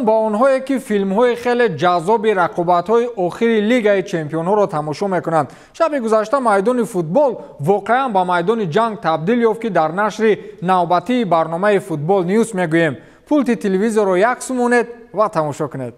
Салом ба онҳое ки филмҳои хеле ҷаззоби рақобатҳои охири Лигаи чемпионҳоро тамошо мекунанд. Шаби гузашта майдони футбол воқеан ба майдони ҷанг табдил ёфт, ки дар нашри навбатии барномаи Футбол Ньюс мегӯем. Пулти телевизорро як сумонед ва тамошо кунед.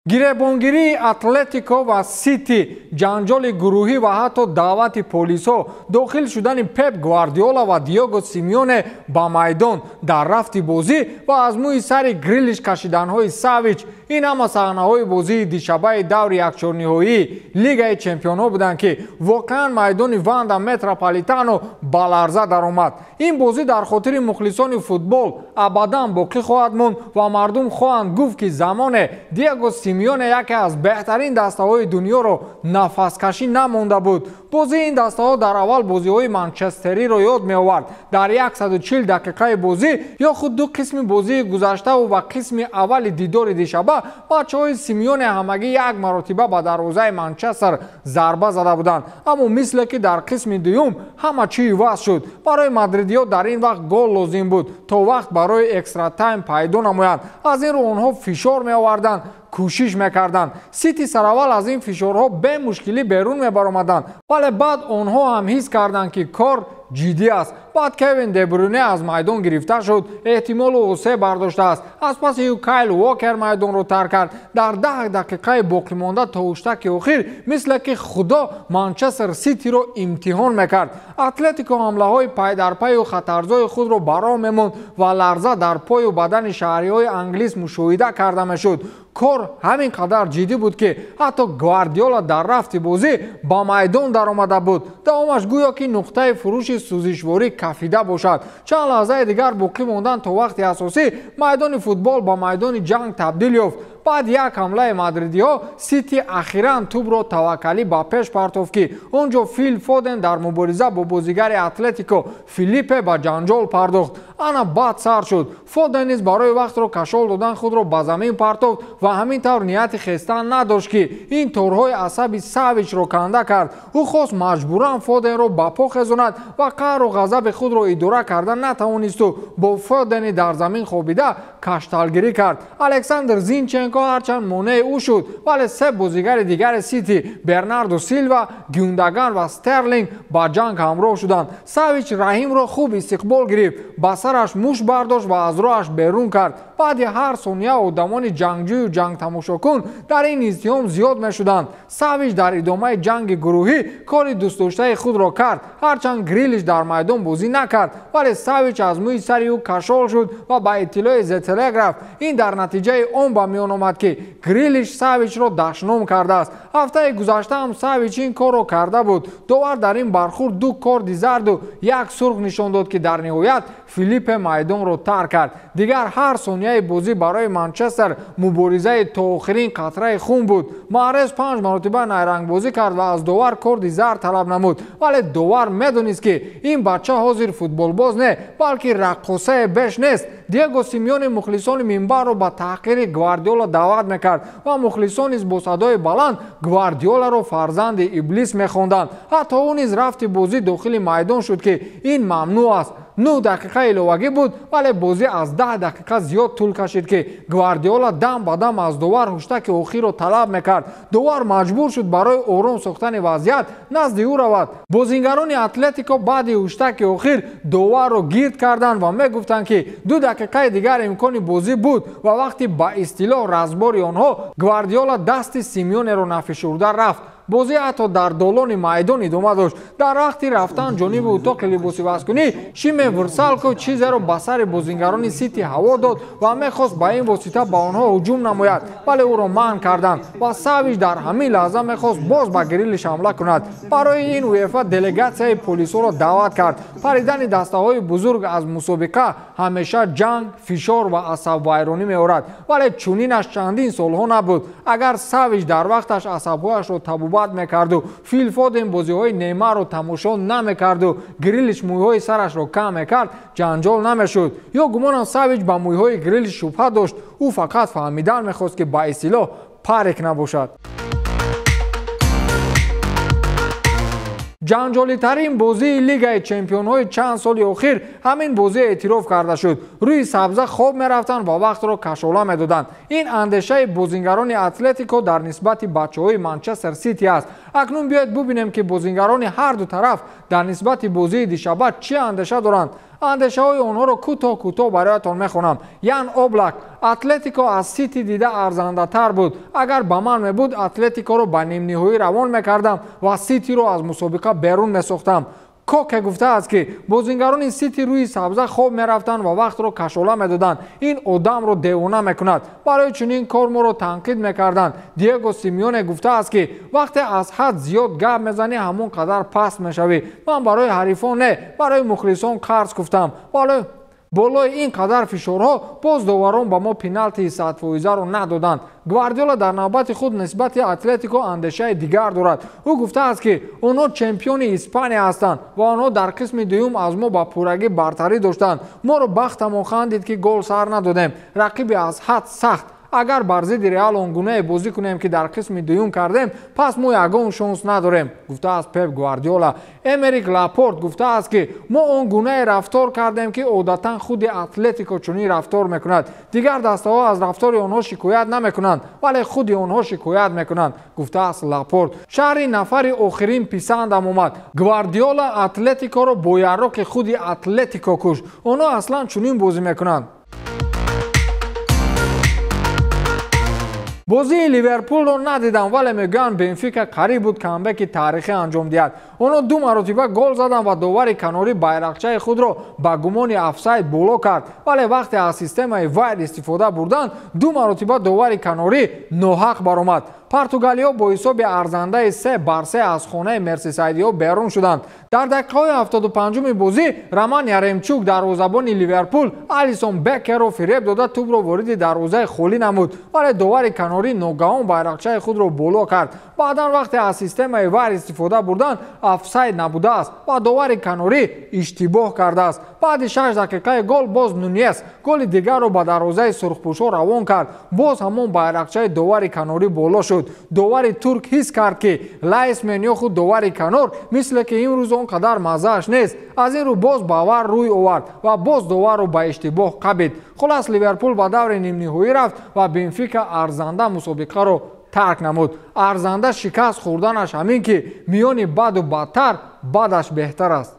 Гиребонгирии Атлетико ва Сити, ҷанҷоли гурӯҳӣ ва ҳатто даъвати полисҳо, дохил шудани Пеп Гвардиола ва Диего Симеоне ба майдон дар рафти бозӣ ва аз мӯи сари Грилиш кашиданҳои Савич, ин ҳама саҳнаҳои бозии дишабаи даври якчорниҳоии Лигаи чемпионҳо буданд, ки воқеан майдони Ванда Метрополитано ба ларза даромад. Ин бозӣ дар хотири мухлисони футбол абадан боқӣ хоҳад монд ва мардум хоҳанд гуфт, ки замоне Диего Симеоне яке аз беҳтарин дастаҳои дунёро нафаскашӣ намонда буд. Бозии ин дастаҳо дар аввал бозиҳои Манчестериро ёд меовард. Дар 140 дақиқаи бозӣ ё худ ду қисми бозии гузаштаву ва қисми аввали дидори дишаба бачаҳои Симеоне ҳамагӣ як маротиба ба дарвозаи Манчестер зарба зада буданд. Аммо мисле ки дар қисми дуюм ҳама чӣ иваз шуд. Барои мадридиҳо дар ин вақт гол лозим буд, то вақт барои экстра-тайм пайдо намоянд. Аз ин рӯ онҳо фишор меоварданд, кӯшиш мекарданд. Сити сараввал аз ин фишорҳо бемушкилӣ берун мебаромаданд, вале баъд онҳо ҳам ҳис карданд, ки кор ҷиддӣ аст. Баъд Кевин Дебрюне аз майдон гирифта шуд, эҳтимолу осе бардоштааст. Аз паси ӯ Кайл Уокер майдонро тарк кард. Дар 10 дақиқаи боқимонда то ҳуштаки охир мисле ки худо Манчестер Ситиро имтиҳон мекард. Атлетико ҳамлаҳои пайдарпаю хатарзои худро ба роҳ мемонд ва ларза дар пою бадани шаҳриҳои англис мушоҳида карда мешуд. Кор ҳамин қадар ҷиддӣ буд, ки ҳатто Гвардиола дар рафти бозӣ ба майдон даромада буд. Давомаш гӯё ки нуқтаи фурӯши сӯзишворӣ кафида бошад. Чанд лаҳзаи дигар боқӣ мондан то вақти асосӣ майдони футбол ба майдони ҷанг табдил ёфт. Баъд як ҳамлаи мадридиҳо Сити ахиран тӯбро таваккалӣ ба пеш партофт, ки он ҷо Фил Фоден дар мубориза бо бозигари Атлетико Филиппе ба ҷанҷол пардохт. Ана бад сар шуд. Фоден низ барои вақтро кашол додан худро ба замин партофт ва ҳамин тавр нияти хестан надошт, ки ин торҳои асаби Савичро канда кард. Ӯ хост маҷбуран Фоденро ба по хезонад ва қаҳру ғазаби худро идора карда натавонисту бо Фодени дар замин хобида кашталгирӣ кард. Александр Зинченко ҳарчанд монеи ӯ шуд, вале се бозигари дигари Сити Бернардо Силва, Гюндаган ва Стерлинг ба ҷанг ҳамроҳ шуданд. Савич Раҳимро хуб истиқбол гирифт, ба сараш муш бардошт ва аз роҳаш берун кард. Баъди ҳар сония одамони ҷангҷӯю ҷангтамошокун дар ин издиҳом зиёд мешуданд. Савич дар идомаи ҷанги гурӯҳӣ кори дӯстдоштаи худро кард. Ҳарчанд Грилиш дар майдон бозӣ накард, вале Савич аз мӯи сари ӯ кашол шуд ва ба иттилои The Telegraph ин дар натиҷаи он ба миён омад, ки Грилиш Савичро дашном кардааст. Ҳафтаи гузашта ҳам Савич ин корро карда буд. Довар дар ин бархӯрд ду корди зарду як сурх нишон дод, ки дар ниҳоят Филиппе майдонро тарк кард. Дигар ҳар сонияи бозӣ барои Манчестер муборизаи то охирин қатраи хун буд. Маҳрез 5 маротиба найрангбозӣ кард ва аз довар корди зард талаб намуд, вале довар медонист, ки ин бача ҳозир футболбоз не, балки раққосае беш нест. Диего Симеоне мухлисони минбарро ба таҳқири Гвардиола даъват мекард ва мухлисон низ бо садои баланд Гвардиоларо фарзанди иблис мехонданд. Ҳатто ӯ низ рафти бозӣ дохили майдон шуд, ки ин мамнӯъ аст. 9 дақиқа иловагӣ буд, вале бозӣ аз 10 дақиқа зиёд тӯл кашид, ки Гвардиола дам ба дам аз довар ҳуштаки охирро талаб мекард. Довар маҷбур шуд барои ором сохтани вазъият назди ӯ равад. Бозингарони Атлетико баъди ҳуштаки охир доварро гирд карданд ва мегуфтанд, ки 2 дақиқаи дигар имкони бозӣ буд ва вақти ба истилоҳ разбори онҳо Гвардиола дасти Симеонеро нафишурда рафт. Бозӣ ҳатто дар долони майдон идома дошт. Дар вақти рафтан ҷониби утоқи либосивазкунӣ Шиме Вурсалко чизеро ба сари бозингарони Сити ҳаво дод ва мехост ба ин восита ба онҳо ҳуҷум намояд, вале ӯро манъ карданд ва Савич дар ҳамин лаҳза мехост боз ба Грилиш ҳамла кунад. Барои ин УЕФА делегатсияи полисҳоро даъват кард. Паридани дастаҳои бузург аз мусобиқа ҳамеша ҷанг, фишор ва асабвайронӣ меорад, вале чунинаш чандин солҳо набуд. Агар Савич дар вақташ асабҳояшро табобат мекарду, Фил Фоден бозиҳои Неймарро тамошо намекарду, Грилиш мӯйҳои сарашро кам мекард, ҷанҷол намешуд. Ё гумонам Савич ба мӯйҳои Грилиш шубҳа дошт. Ӯ фақат фаҳмидан мехост, ки ба истилоҳ парик набошад. Ҷанҷолитарин бозии Лигаи чемпионҳои чанд соли охир ҳамин бозӣ эътироф карда шуд. Рӯи сабза хоб мерафтанд ва вақтро кашола медоданд. Ин андешаи бозингарони Атлетико дар нисбати бачаҳои Манчестер Сити аст. Акнун биёед бубинем, ки бозингарони ҳар ду тараф дар нисбати бозии дишаба чӣ андеша доранд. Андешаҳои онҳоро кӯтоҳ кӯтоҳ бароятон мехонам. Ян Облак: Атлетико аз Сити дида арзандатар буд. Агар ба ман мебуд, Атлетикоро ба нимниҳоӣ равон мекардам ва Ситиро аз мусобиқа берун месохтам. Коке гуфтааст, ки бозингарони Сити рӯи сабза хоб мерафтанд ва вақтро кашола медоданд. Ин одамро девона мекунад. Барои чунин кор моро танқид мекарданд. Диего Симеоне гуфтааст, ки вақте аз ҳад зиёд гап мезанӣ, ҳамон қадар паст мешавӣ. Ман барои ҳарифон не, барои мухлисон қарз гуфтам. Болои ин қадар фишорҳо боз доварон ба мо пеналтии 100%-ро надоданд. Гвардиола дар навбати худ нисбати Атлетико андешаи дигар дорад. Ӯ гуфтааст, ки онҳо чемпиони Испания ҳастанд ва онҳо дар қисми дуюм аз мо ба пуррагӣ бартарӣ доштанд. Моро бахтамон хандид, ки гол сар надодем. Рақиби аз ҳад сахт. Агар бар зидди Реал он гунае бозӣ кунем, ки дар қисми дуюм кардем, пас мо ягон шонс надорем, гуфтааст Пеп Гвардиола. Эмерик Лапорт гуфтааст, ки мо он гунае рафтор кардем, ки одатан худи Атлетико чунин рафтор мекунад. Дигар дастаҳо аз рафтори онҳо шикоят намекунанд, вале худи онҳо шикоят мекунанд, гуфтааст Лапорт. Шаҳри нафари охирин писандам омад. Гвардиола Атлетикоро бо ярроқи худи Атлетико кушт. Онҳо аслан чунин бозӣ мекунанд. Бозии Ливерпулро надидам, вале мегӯянд, Бенфика қариб буд камбеки таърихӣ анҷом диҳад. Онҳо ду маротиба гол заданд ва довари канорӣ байрақчаи худро ба гумони офсайд боло кард, вале вақте аз системаи VAR истифода бурданд, ду маротиба довари канорӣ ноҳақ баромад. Португалиҳо бо ҳисоби арзандаи 3-3 аз хонаи мерсисайдиҳо берун шуданд. Дар дақиқаҳои 75-уми бозӣ Роман Яремчук, дарвозабони Ливерпул, Алисон Бекерро фиреб дода, тӯбро вориди дарвозаи холӣ намуд, вале довари канорӣ ногаҳон байрақчаи худро боло кард. Баъдан вақте аз системаи VAR истифода бурданд, офсайд набудааст ва довари канорӣ иштибоҳ кардааст. Баъди 6 дақиқаи гол боз Нуньес голи дигарро ба дарвозаи сурхпӯшҳо равон кард. Боз ҳамон байрақчаи довари канорӣ боло шуд. Довари турк ҳис кард, ки лайсмен ё худ довари канор мисле ки имрӯз он қадар маззааш нест. Аз ин рӯ боз ба VAR рӯй овард ва боз доварро ба иштибоҳ қабид. Хулас, Ливерпул ба даври нимниҳоӣ рафт ва Бенфика арзанда мусобиқаро тарк намуд. Арзанда шикаст хӯрданаш ҳамин, ки миёни баду бадтар бадаш беҳтар аст.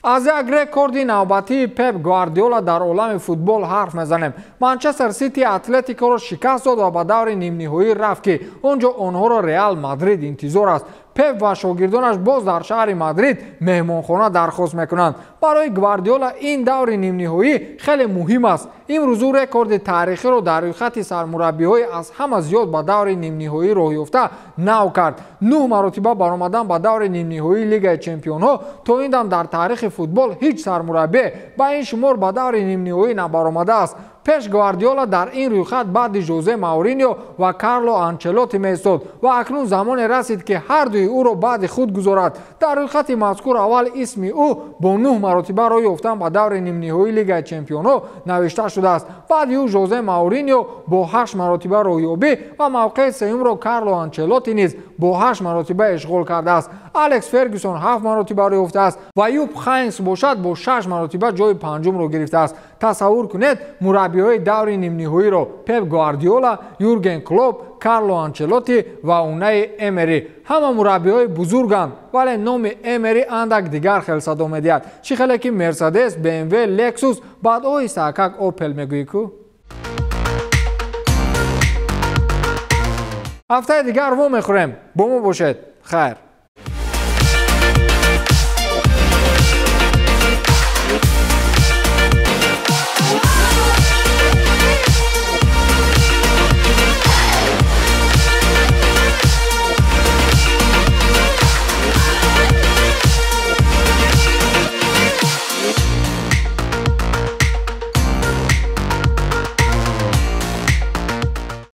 Аз як рекорди навбатии Пеп Гвардиола дар олами футбол ҳарф мезанем. Манчестер Сити Атлетикоро шикаст дод ва ба даври нимниҳоӣ рафт, ки он ҷо онҳоро Реал Мадрид интизор аст. Пеп ва шогирдонаш боз дар шаҳри Мадрид меҳмонхона дархост мекунанд. Барои Гвардиола ин даври нимниҳоӣ хеле муҳим аст. Имрӯз ӯ рекорди таърихиро дар рӯйхати сармураббиҳои аз ҳама зиёд ба даври нимниҳоӣ роҳ ёфта нав кард. 9 маротиба баромадан ба даври нимниҳоии Лигаи чемпионҳо то ин дам дар таърихи футбол ҳеҷ сармураббие ба ин шумор ба даври нимниҳоӣ набаромадааст. Пеш Гвардиола дар ин рӯйхат баъди Жозе Мауриньо ва Карло Анчелоти меистод ва акнун замоне расид, ки ҳар дуи ӯро баъди худ гузорад. Дар рӯйхати мазкур аввал исми ӯ бо 9 маротиба роҳ ёфтан ба даври нимниҳоии Лигаи чемпионҳо навишта шудааст. Баъди ӯ Жозе Мауриньо бо 8 маротиба роҳёбӣ ва мавқеи сеюмро Карло Анчелоти низ бо 8 маротиба ишғол кардааст. Алекс Фергюсон 7 маротиба роҳ ёфтааст ва Юп Хайнс бошад, бо 6 маротиба ҷои панҷумро гирифтааст. Тасаввур кунед мураббиҳои даври нимниҳоиро: Пеп Гвардиола, Юрген Клоп, Карло Анчелоти ва Унаи Эмери. Ҳама мураббиҳои бузурганд, вале номи Эмери андак дигар хел садо медиҳад. Чӣ хеле ки Мерседес, БМВ, Лексус, баъд оҳиста акак Опел мегӯӣ ку. Ҳафтаи дигар вомехӯрем. Бо мо бошед. Хайр.